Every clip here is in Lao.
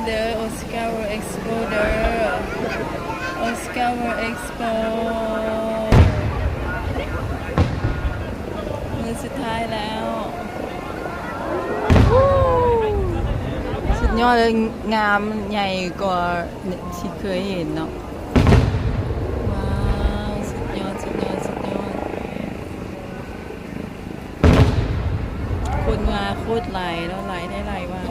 ເດີ Osaka World Expo ເດີ Osaka World Expo ມື້ສຸດທ້າຍແລ້ວ. ສຸດຍອດເລີຍ ງາມໃຫຍ່ກວ່າທີ່ເຄີຍເຫັນເນາະ. ວ້າວ ສຸດຍອດ ສຸດຍອດ ສຸດຍອດ. ຄົນມາໂຄດຫຼາຍເນາະ ຫຼາຍແທ້ຫຼາຍວ່າ.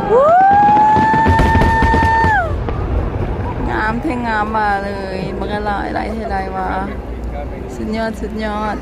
ໂອ້ ງາມແທ້ງາມວ່າເລີຍ ບັກຫຼາຍ ຫຼາຍແທ້ຫຼາຍວ່າ. ສຸດຍອດ ສຸດຍອດ.